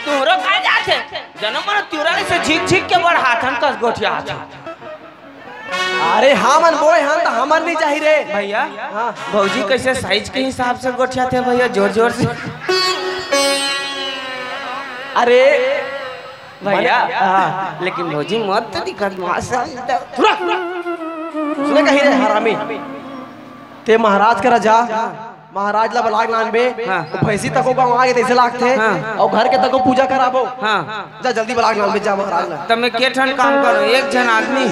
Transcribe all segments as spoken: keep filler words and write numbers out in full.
तुहरो का जाथे? जनम मन तिवरा ले से झिक झिक के बड़ हाथन कस गोठिया हाथन। अरे हमन बोए हन त हमर नहीं चाही रे। भैया, हाँ। भौजी कैसे साइज के हिसाब से गोठियाथे भैया, जोर जोर से। अरे भैया, हाँ। लेकिन भौजी मत तो दिखत मासा। सुना, सुना कही रे हरामी, ते महाराज करा जा, महाराज ला बलाग लानबे, हाँ। वो भैंसी तको गाँव आगे तैसे लागथे, हाँ। और घर के तको पूजा कराबो। हाँ। जा जल्दी बलाग लानबे, जा महाराज ला। त मैं के ठन काम करूँ, एक झन आदमी,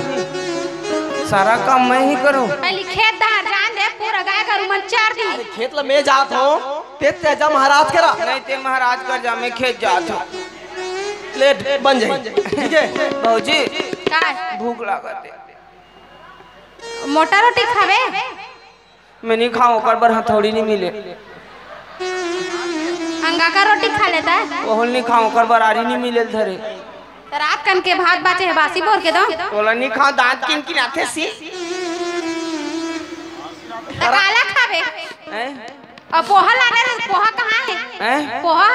सारा काम मैं ही करूँ। पहले खेत धान जान दे, पूरा गाय गरु मन चर दी। अरे खेत ला मैं जात हूँ, ते ते जा महाराज करा। नहीं ते महाराज कर जा, मैं खेत जात हूँ। लेट बन जाई, ठीक है? भौजी, का? भूख लागत है। मोटा रोटी खावे? मैं नहीं खाऊं, ओकर बर हथौड़ी नहीं मिले। अंगा का रोटी खा लेता है? ओहल नहीं खाऊं, ओकर बर आरी नहीं मिले धरे। त रात कन के भात बाचे है, बासी बोर के दो। ओला नहीं खाऊं, दांत किन किन आथे सी। त काला खावे? हैं? अब पोहा लाने रहे, पोहा कहाँ है? हैं? पोहा?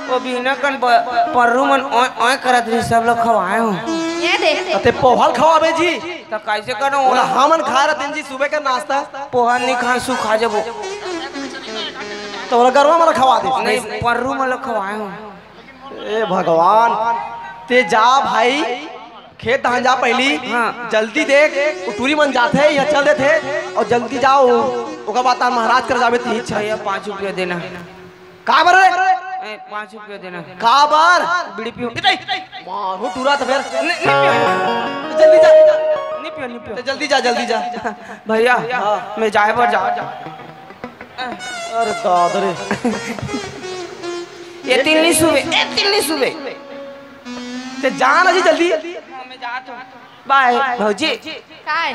वो बिना कन ब-, पर्रू मन ओए, ओए करत रही, सब लोग खवाए हो। ये दे। अते पोहल खवाबे जी। त कैसे करो? ओला हमन खा रहे दिन जी सुबह का नाश्ता। पोहा नहीं खान सु खा जबो। तो ओला गरवा मन खवा दे। नहीं, पर्रू मन लोग खवाए हो। ए भगवान, ते जा भाई, खेत धान जा पहली। हाँ। जल्दी देख, वो टूरी मन जाथे, यहाँ चल देथे, और जल्दी जाओ, ओकर बाद तार महाराज कर जाबे तीन छह। भैया, पाँच रुपया देना। का बर रे? ए, पाँच रुपया देना। का बर? बीड़ी पीऊँ। मारू टूरा तो फिर। नहीं, नहीं पीऊँ। जल्दी जा। नहीं पीऊँ, नहीं पीऊँ। तो जल्दी जा, जल्दी जा। भैया, हाँ। मैं जाए बर जा। अरे दादा रे। ये तिल्ली सुबे, ये तिल्ली सुबे। ते जा ना जी जल्दी। हाँ, मैं जात हूँ। बाय, भौजी। काय?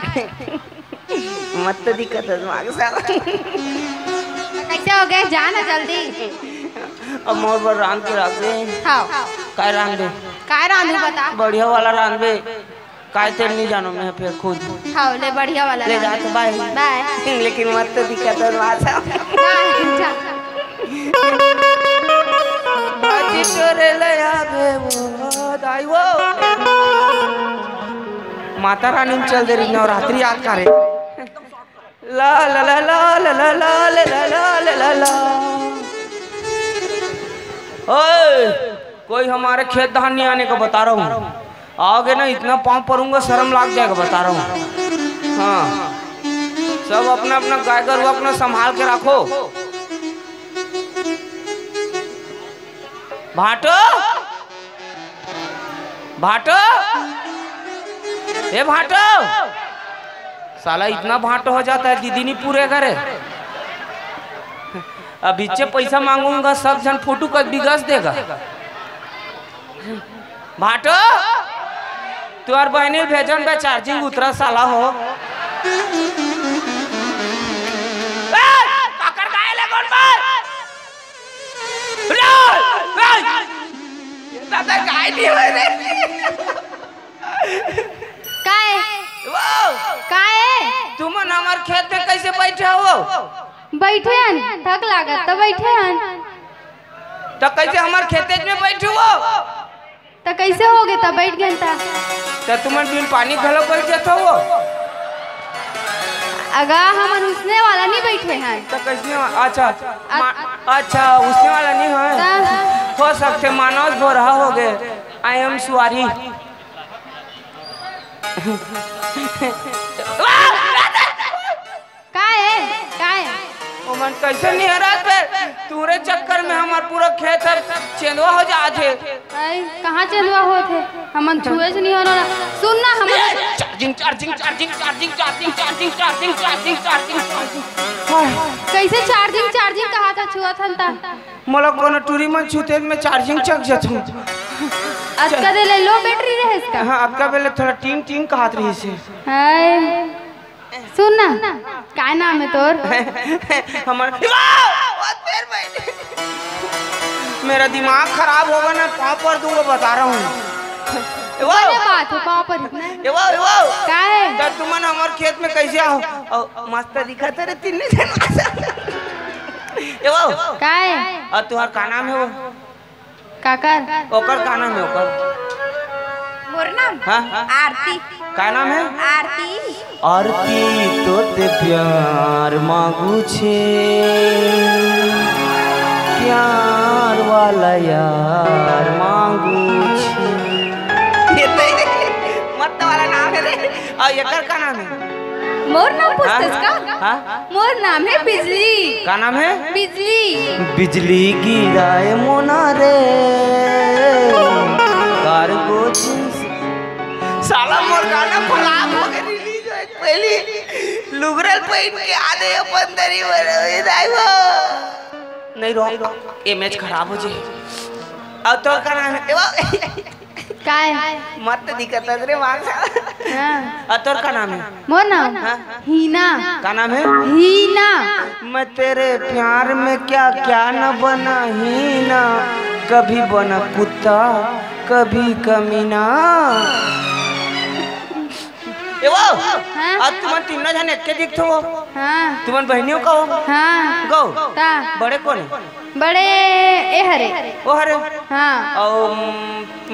मत तो दिक्कत है दिमाग से। कैसे हो गए? जा ना जल्दी। अब मोर बर रांध के रख दे। हाँ। काय रांध दे? काय रांधू बता? बढ़िया वाला रांध दे। काय तेल नहीं जानो मैं फिर खुद। हाँ, ले बढ़िया वाला ले रांध जा दे। तो बाय। बाय। लेकिन मत तो दिक्कत है दिमाग से। बाय, जा। बाजी तोरे ले आवे वो दाई वो। माता रानी में चल दे रही नवरात्रि याद करे। ला ला ला ला। ओए, कोई हमारे खेत धान नहीं आने का बता रहा हूँ। आओगे ना, इतना पाँव परूंगा, शर्म लाग जाएगा, बता रहा हूँ। हाँ, सब अपना अपना गाय गरुआ अपना संभाल के रखो। भाटो, भाटो, ए भाटो, साला इतना भाटो हो जाता है, दीदी नहीं पूरे करे। अब इच्चे पैसा मांगूंगा, सब झन फोटो कर बिगस देगा। भाटो, तुहर बहिनी भेजन बे, चार्जिंग उतरा साला हो। ए, काकर गाय ले कौन बे? रे, रे, दादा गाय नहीं होय रे। काय? वो, काय? तुमन हमर खेत में कैसे बैठे हो? बैठे हन, थक लागत त बैठे हन। त कैसे हमर खेते में बैठे हो? त कैसे हो गे त बैठ गेन त? त तुमन बिन पानी घलो बैठ जत हो? अगा, हमन उसने वाला नहीं बैठे हन। त कैसने वा-, अच्छा, अ- मा-, अच्छा, उसने वाला नहीं है। त? हो सकथे मानस भोरहा हो गे। I am sorry। का ए? का ए? ओमन कैसे निहरत बे? तोरे चक्कर में हमर पूरा खेत ह चेंदवा हो जात हे। अई, कहाँ चेंदवा होत हे? हमन छुए से नहीं होना। सुन ना, हमन चार्जिंग, चार्जिंग, चार्जिंग। हाय। कैसे चार्जिंग, चार्जिंग कहा था, छुआ था ता? मोला कोनो टूरी मन छूते, मैं चार्जिंग चक जथूं। अतका दे ले लो बैटरी रहे इसका। हाँ, अतका बेले थोड़ा टिंग टिंग कहत रहिस हे। हाय। सुन ना, काय नाम है तोर? हमर, मेरा दिमाग खराब होगा ना, पाँव पर दूंगा, बता रहा हूँ। ए वो। बने बात हो, पाँव पर इतना है। ए वो, ए वो। का है? त तुमन हमर खेत में कैसे आओ? अउ मस्त दिखत हे रे, तीन जन। ए वो। का है? अउ तुहार का नाम है वो? काकर? ओकर का नाम हे ओकर? मोर नाम? हाँ। आरती। का नाम हे? आरती। आरती तोते प्यार मांगू छे, प्यार वाला यार मांगू छे। ये तो मत्त वाला नाम हे रे। अउ एकर का नाम हे? मोर नाम पूछथस का? हाँ? मोर नाम हे बिजली। का नाम हे? बिजली। बिजली गिराए मोना रे, कार्गो जींस। साला मोर गाना flop हो गए, release होए के पहली लुगरल पहिन के आ दे अपन दरी बर, ए दाई वो। नहीं रो, image खराब हो जाए। अब तो का नाम हे? ए वो। काय? मत्त दिखत हस रे मांग। हाँ। अउ तोर का नाम हे? मोर नाम? हाँ। हीना। का नाम हे? हीना। मैं तेरे प्यार में क्या क्या न बना हीना, कभी बना कुत्ता, कभी कमीना। ए वो, हाँ। आज तुमन तीनों झन एके दिखथो। हाँ। तुमन बहिनी हो का हो? हाँ। गो। ता। बड़े कोन हे? बड़े ए हरे। ओ हरे। हाँ। अउ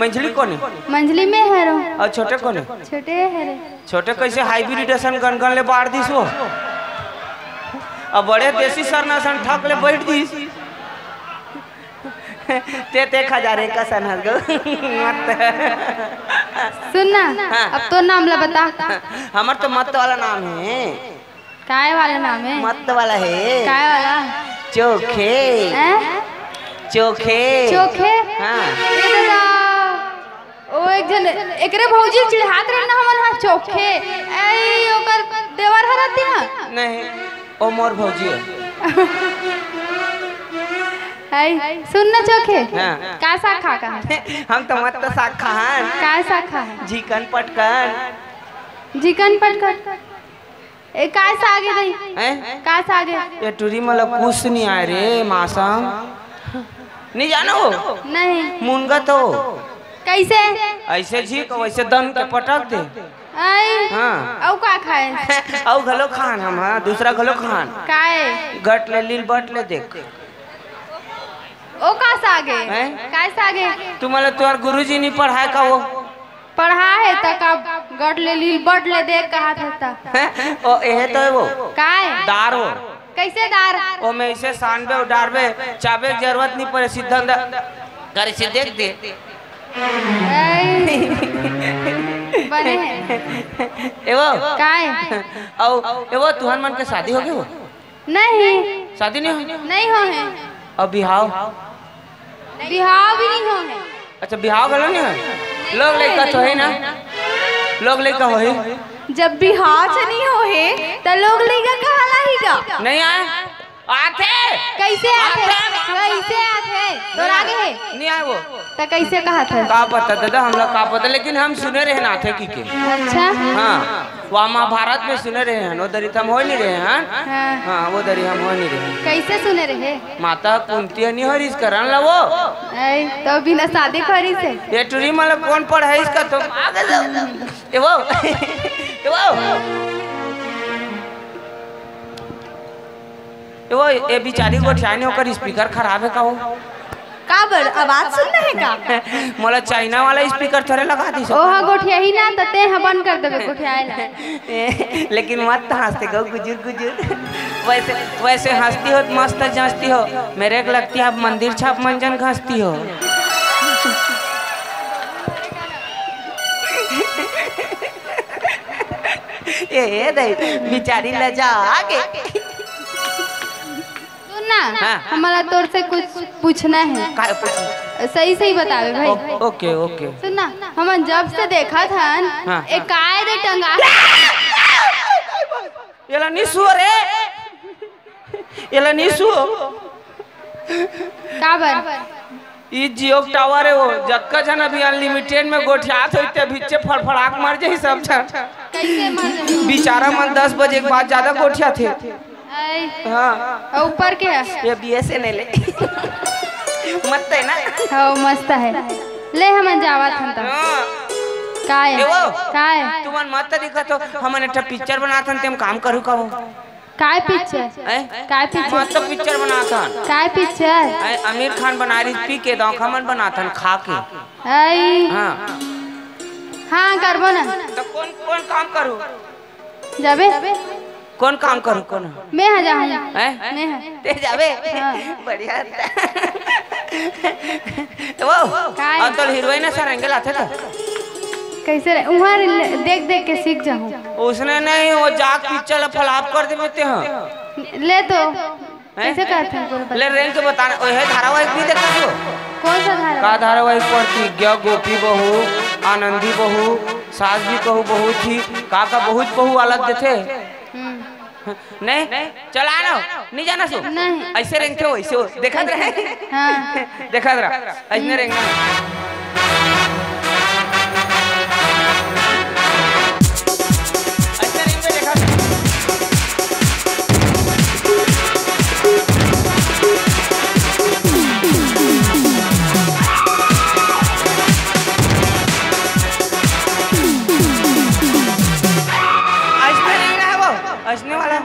मंझली कोन हे? मंझली में हरो। अउ छोटे कोन हे? छोटे हरे। छोटे कैसे hybrid असन गनगन ले बाढ़ दिस वो? अब बड़े देसी सरना असन ठक ले बैठ दिस। ते ते खजारे कसन हस गो। मत। सुन ना, हाँ। अब तोर नाम ला बता। हमर तो मत्त वाला नाम हे। काय वाला नाम हे? मत्त वाला हे। काय वाला? चोखे। हैं? चोखे। चोखे? हाँ। ए दादा, ओ एक झन एकरे भौजी चिढ़ात रहे ना हमन हा चोखे। ऐ ओकर देवर हरत हा। नहीं, ओ मोर भौजी हे। ऐ सुन ना चोखे। हाँ। का साग खा का? हम तो मत्त साग खाहन। का साग खा? झिकन पटकन। झिकन पटकन। ए, काय साग हे दई? हैं? काय साग हे? ये टुरी मला कुछ नहीं आए रे मासम। नहीं जानो? नहीं। मुनगा तो। कैसे? ऐसे झिक, वैसे दन के पटक दे। आई। हाँ। अउ का खाए? अउ घलो खान हम, हाँ, दूसरा घलो खान। काय? गट ले लील बट ले देख। ओ का साग हे? हैं? काय साग हे? तुम्हाला तुहार गुरुजी नहीं पढ़ाए का वो? पढ़ा हे त का गट ले लील बट ले देख कहा था त। ओ एहे तो हे वो। काय? दार वो। कैसे दार? ओ में इसे सानबे अउ डारबे, चाबे के जरूरत नहीं पड़े, सीधा अंदर। घर से देख दे। ऐ, बने हे। ए वो। काय? अउ, ए वो, तुहन मन के शादी हो गए वो? नहीं। शादी नहीं हो? नहीं हो हे। अउ बिहाव? बिहाव भी नहीं हो हे। अच्छा, बिहाव घलो नहीं हो? लोग लइका तो हे ना? लोग लइका हो ही? जब बिहाव च नहीं हो हे, त लोग लइका कहाँ लाही गा? नहीं आए? आथे। कैसे आथे? आथे, आथे। कैसे आथे? तोर आगे हे? नहीं आए वो। त कैसे कहा था? का पता दादा, हमला का पता, लेकिन हम सुने रहे ना आथे की के। अच्छा। हाँ। वहाँ महाभारत में सुने रहे हन, वो दरी त हम होय नहीं रहे हन। हाँ। हाँ, वो दरी हम होय नहीं रहे हन। कैसे सुने रहे? माता कुंती ह नहीं हो रिस करन ला वो। ऐ, तो बिना शादी करिस हे। ये टुरी मला कौन पढ़ाइस का तो? ए वो, ए वो, ए वो, ए बिचारी गोठियाने ओकर speaker खराब हे का वो? काबर, आवाज सुनना हे का? मोला चाइना वाला speaker थोड़े लगा दिस। ओहा गोठियाही ना, त तेहा बंद कर देबे गोठियाए ला। लेकिन मत हंसते गो गुजुर गुजुर। वैसे, वैसे हंसती हो तो मस्त जंचती हो। मेरे को लगती है आप मंदिर छाप मंजन घंसती हो। ए, ए दई, बिचारी लजा आगे। सुन ना, हाँ। हमला तोर से कुछ पूछना हे। का पूछना? सही सही बतावे भाई। ओ-, OK, OK। सुन ना, हमन जब से देखत हन, हाँ, ए हाँ। काय दे टंगा। एला नहीं सुओ रे। एला नहीं सुओ। काबर? ई Jio के tower हे वो, जतका झन अभी unlimited में गोठियात होही, ते भीचे फड़फड़ाक मर जाही सब झन। कैसे मर जाही? बिचारा मन दस बजे के बाद ज्यादा गोठियाथे। आई। हाँ। अउ ऊपर के हे? ये BSNL हे। मस्त हे ना? हाँ, मस्त हे। ले हमन जावत हन त। हाँ। काय? ए वो, काय? तुमन मत दिखत हो, हमन एक ठा picture बनात हन, तेम काम करू का वो? काय पिक्चर? हैं? काय पिक्चर? मस्त पिक्चर बनाथन। काय पिक्चर? हैं, आमिर खान बना रही पी के, दौखा मन बनाथन खा के। आई। हाँ। हाँ, करबो ना। तो कौन, कौन काम करू? जाबे? कौन काम करू, कौन? मैं हा जाहूँ। हैं? मैं हा। ते जाबे? हाँ। बढ़िया। तो वो, काय? और तो हीरोइन सर एंगल आथे तो। कैसे रे? उहाँ रे-, देख देख के सीख जाहूँ। उसने नहीं, वो जाके पिक्चर ला flop कर देबे ते, हाँ। ले तो। हैं? कैसे करते हैं पूरा ले, बता। रेंग के बताना, ओहे धारावाहिक भी देखा तू? कौन सा धारावाहिक? का धारावाहिक? प्रतिज्ञा, गोपी बहू, आनंदी बहू, सास भी कहू बहू थी, का का बहुत बहू वाला देथे। हम्म। नहीं, चला ना, नहीं जाना सो। नहीं। ऐसे रेंगथे हो, ऐसे हो, देखत रहे। हाँ। देखत रहा, ऐसने रेंगना। ऐसे रेंगथे, देखत रहे। ऐसने रेंगना है वो, ऐसने वाला।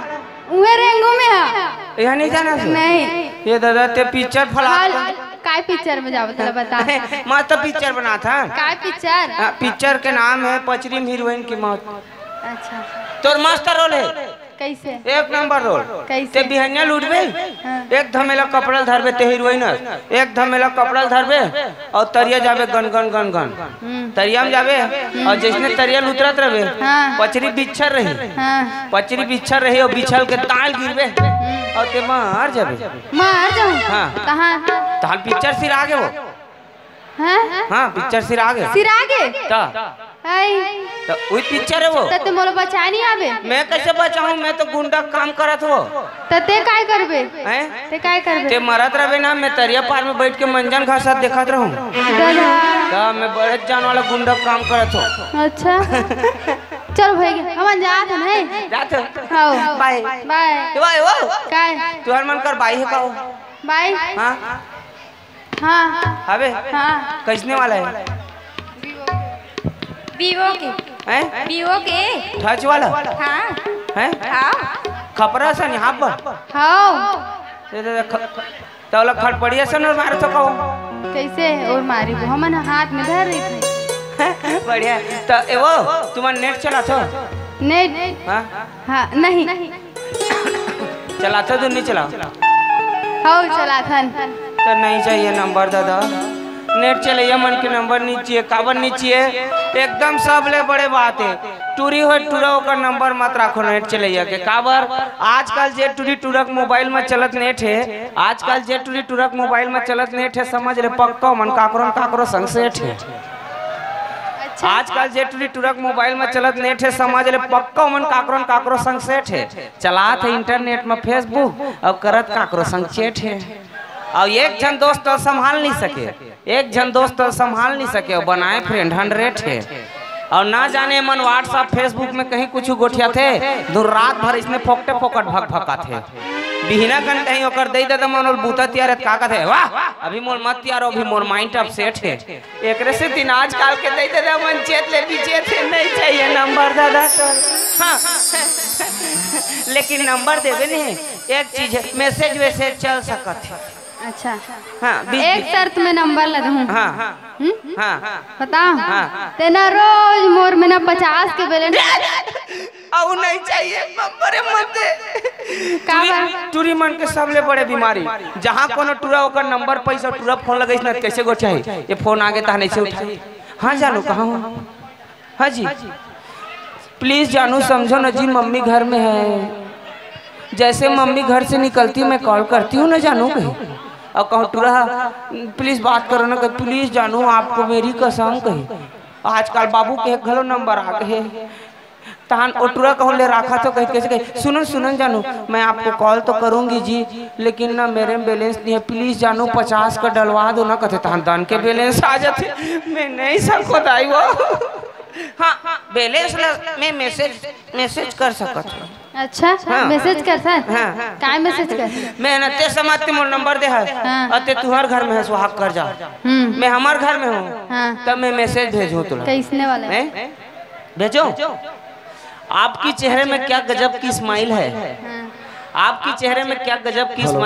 उहे रेंगो में हा। यह नहीं जाना तू? नहीं। ये दादा ते पिक्चर flop हाल, कर। काय पिक्चर में जाबो, तला बता। मस्त पिक्चर बनाथन। काय पिक्चर? हाँ, पिक्चर के नाम है पचरी में हीरोइन की मौत। अच्छा। तोर मस्त रोल है। कैसे? एक नंबर रोल। कैसे? ते बिहनिया लुटबे, हाँ। एक धमेला कपड़ा ल धरबे ते हीरोइन, एक धमेला कपड़ा ल धरबे, अउ तरिया जाबे गन गन गन गन। हम्म। तरिया में जाबे, हम्म। अउ जैसने तरिया ल उतरत रहबे, हाँ। पचरी बिच्छर रही। हाँ। पचरी बिच्छर रही अउ बिछल के ताल गिरबे, हम्म। अउ ते मर जाबे। मर जाहूँ? हाँ। कहाँ? तहान पिक्चर सिरा गे वो। हैं? हाँ, पिक्चर सिरा गे। सिरा गे? त। हाय। त उही पिक्चर है वो। त ते मोला बचाए नहीं आबे? मैं कैसे बचाहूँ? मैं तो गुंडा काम करत हो। त ते काय करबे? हैं? ते काय करबे? ते मरत रहबे ना, मैं तरिया पार में बैठ के मंजन घासत देखत रहूं। दादा। त मैं बड़े जान वाला गुंडा काम करत हो। अच्छा। चल भाई, हमन जात हन, हैं? जात हो? हाँ। बाय। बाय। ए, बाय, वो। काय? तुहर मन कर बाई है का हो? बाई? हाँ। हाँ। हवे? हाँ। कैसने वाला है? Vivo के। हैं? Vivo के। Touch वाला? हाँ। हैं? हाँ। खपरा सन यहाँ पर? हाँ। ये तो ख-, ख-, तौला खड़पड़िया सन और मार सको। कैसे और मारी? वो हमन हाथ में धर रही थी। बढ़िया। तो ए वो, तुम्हारा नेट चला था? नेट? हाँ? हाँ, नहीं। चलाथो तो नहीं चलाओ? हौ, चलाथन। तो नहीं चाहिए नंबर दादा, नेट चलैया मन के नंबर नहीं चाहिए। काबर नहीं चाहिए? एकदम सबले बड़े बात है, टूरी हो टूरा ओकर नंबर मत राखो नेट चलैया के। काबर? आजकल जे टूरी टूरक मोबाइल में चलत नेट है, आजकल जे टूरी टूरक मोबाइल में चलत नेट है, समझ ले पक्का मन काकरो न काकरो संग सेठ है। अच्छा। आजकल जे टूरी टूरक मोबाइल में चलत नेट है, समझ ले पक्का मन काकरो न काकरो संग सेठ है। चलात हे इंटरनेट म Facebook अउ करत काकरो संग चैट हे। अउ एक झन दोस्त ल संभाल नइ सके, एक झन दोस्त ल संभाल नइ सके, अउ बनाए friend hundred हे। अउ ना जाने मन WhatsApp, Facebook में कहीं कुछु गोठियाथे, धुन रात भर इसने फोकटे फोकट भकभकाथे। बिहना कन कहीं ओकर दई ददा मन ओल बूता तियारे त का कथे, "वाह, अभी मोर मत तियारो, अभी मोर mind upset हे।" एकरे सेती आजकाल के दई ददा मन चेत ले बिचेत हे, नहीं चाहिए नंबर दादा तो। हाँ। लेकिन नंबर देबे नहीं, एक चीज है, message वैसेज चल सकत है। अच्छा। हाँ, बीच, एक बीच। शर्त में नंबर लगा हूँ। हाँ। हम्म? हाँ। बताओ। हाँ। तेना रोज मोर में ना पचास के balance। अउ नहीं चाहिए, नंबर मत दे। का टूरी, बा? टूरी मन के सबले बड़े बीमारी, जहाँ कोनो टूरा ओकर नंबर पइसा टूरा फोन लगइस ना, कैसे गोठियाही? ये फोन आगे तहन ऐसे उठाही। हाँ जानू, कहाँ हो? हाँ जी। Please जानू, समझो ना जी, मम्मी घर में है। जैसे मम्मी घर से निकलती, मैं call करती हूँ ना जानू कहीं। अउ कहूँ टूरा, please बात करो ना कहीं, please जानू, आपको मेरी कसम कहीं। आजकल बाबू के घलो नंबर आ गए। तहान ओ टूरा कहूँ ले राखा तो कहित कइसे कही, "सुनन, सुनन जानू, मैं आपको call तो करूँगी जी, लेकिन ना मेरे में balance नहीं है, please जानू पचास का डलवा दो ना," कथे तहान दन के balance आ जाथे। मैं नहीं सको दाई वो। हाँ, balance ला मैं message, message कर सकत हूँ। अच्छा, हाँ। Message कर सर? हाँ। काय message कर? मैं ना ते समाज ते मोर नंबर दे है, हाँ। अउ ते तुहर घर में है सुहाग कर जा। हम्म। मैं हमार घर में हूँ, हाँ। तब मैं message भेजूँ तुला। कैसने वाला है? हैं? भेजो। आपकी चेहरे में क्या गजब की smile है। हाँ। आपके चेहरे में क्या गजब की smile।